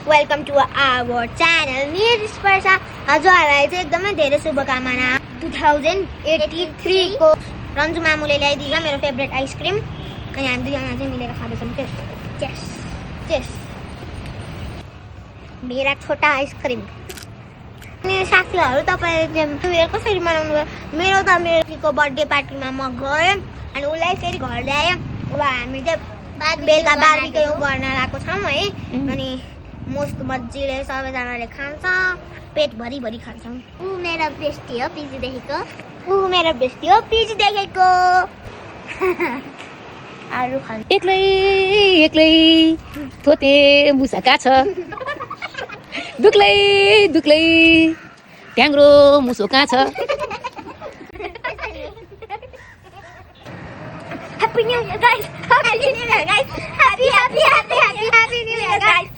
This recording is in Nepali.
वेलकम टु आवर च्यानल निर स्पर्शा। हजुरहरूलाई चाहिँ एकदमै धेरै शुभकामना। 2083 को रन्जु मामुले ल्याइदिएका मेरो फेभरेट आइसक्रिम अनि हामी दुईजना चाहिँ मिलेर खाँदैछौँ। चेस चेस मेरा छोटा आइसक्रिम। अनि साथीहरू तपाईँले मेरो कसरी मनाउनु भयो? मेरो त मेरो बर्थडे पार्टीमा म गएँ अनि उसलाई फेरि घर ल्याएँ। अब हामी चाहिँ बेलुका बार्बिक्यू गर्न आएको छौँ है। अनि मस्त मजाले सबैजनाले खान्छ, पेट भरि खान्छौँ। ऊ मेरो बेस्टी हो पिजीदेखिको। ऊ मेरो बेस्टी हो पिजीदेखिको। अरू खान्छ एक्लै एक्लै थोते मुसा काछ दुक्लै दुक्लै ट्याङ्ग्रो मुसो कहाँ छ? Happy New Year guys! Happy New Year guys! Happy New Year guys!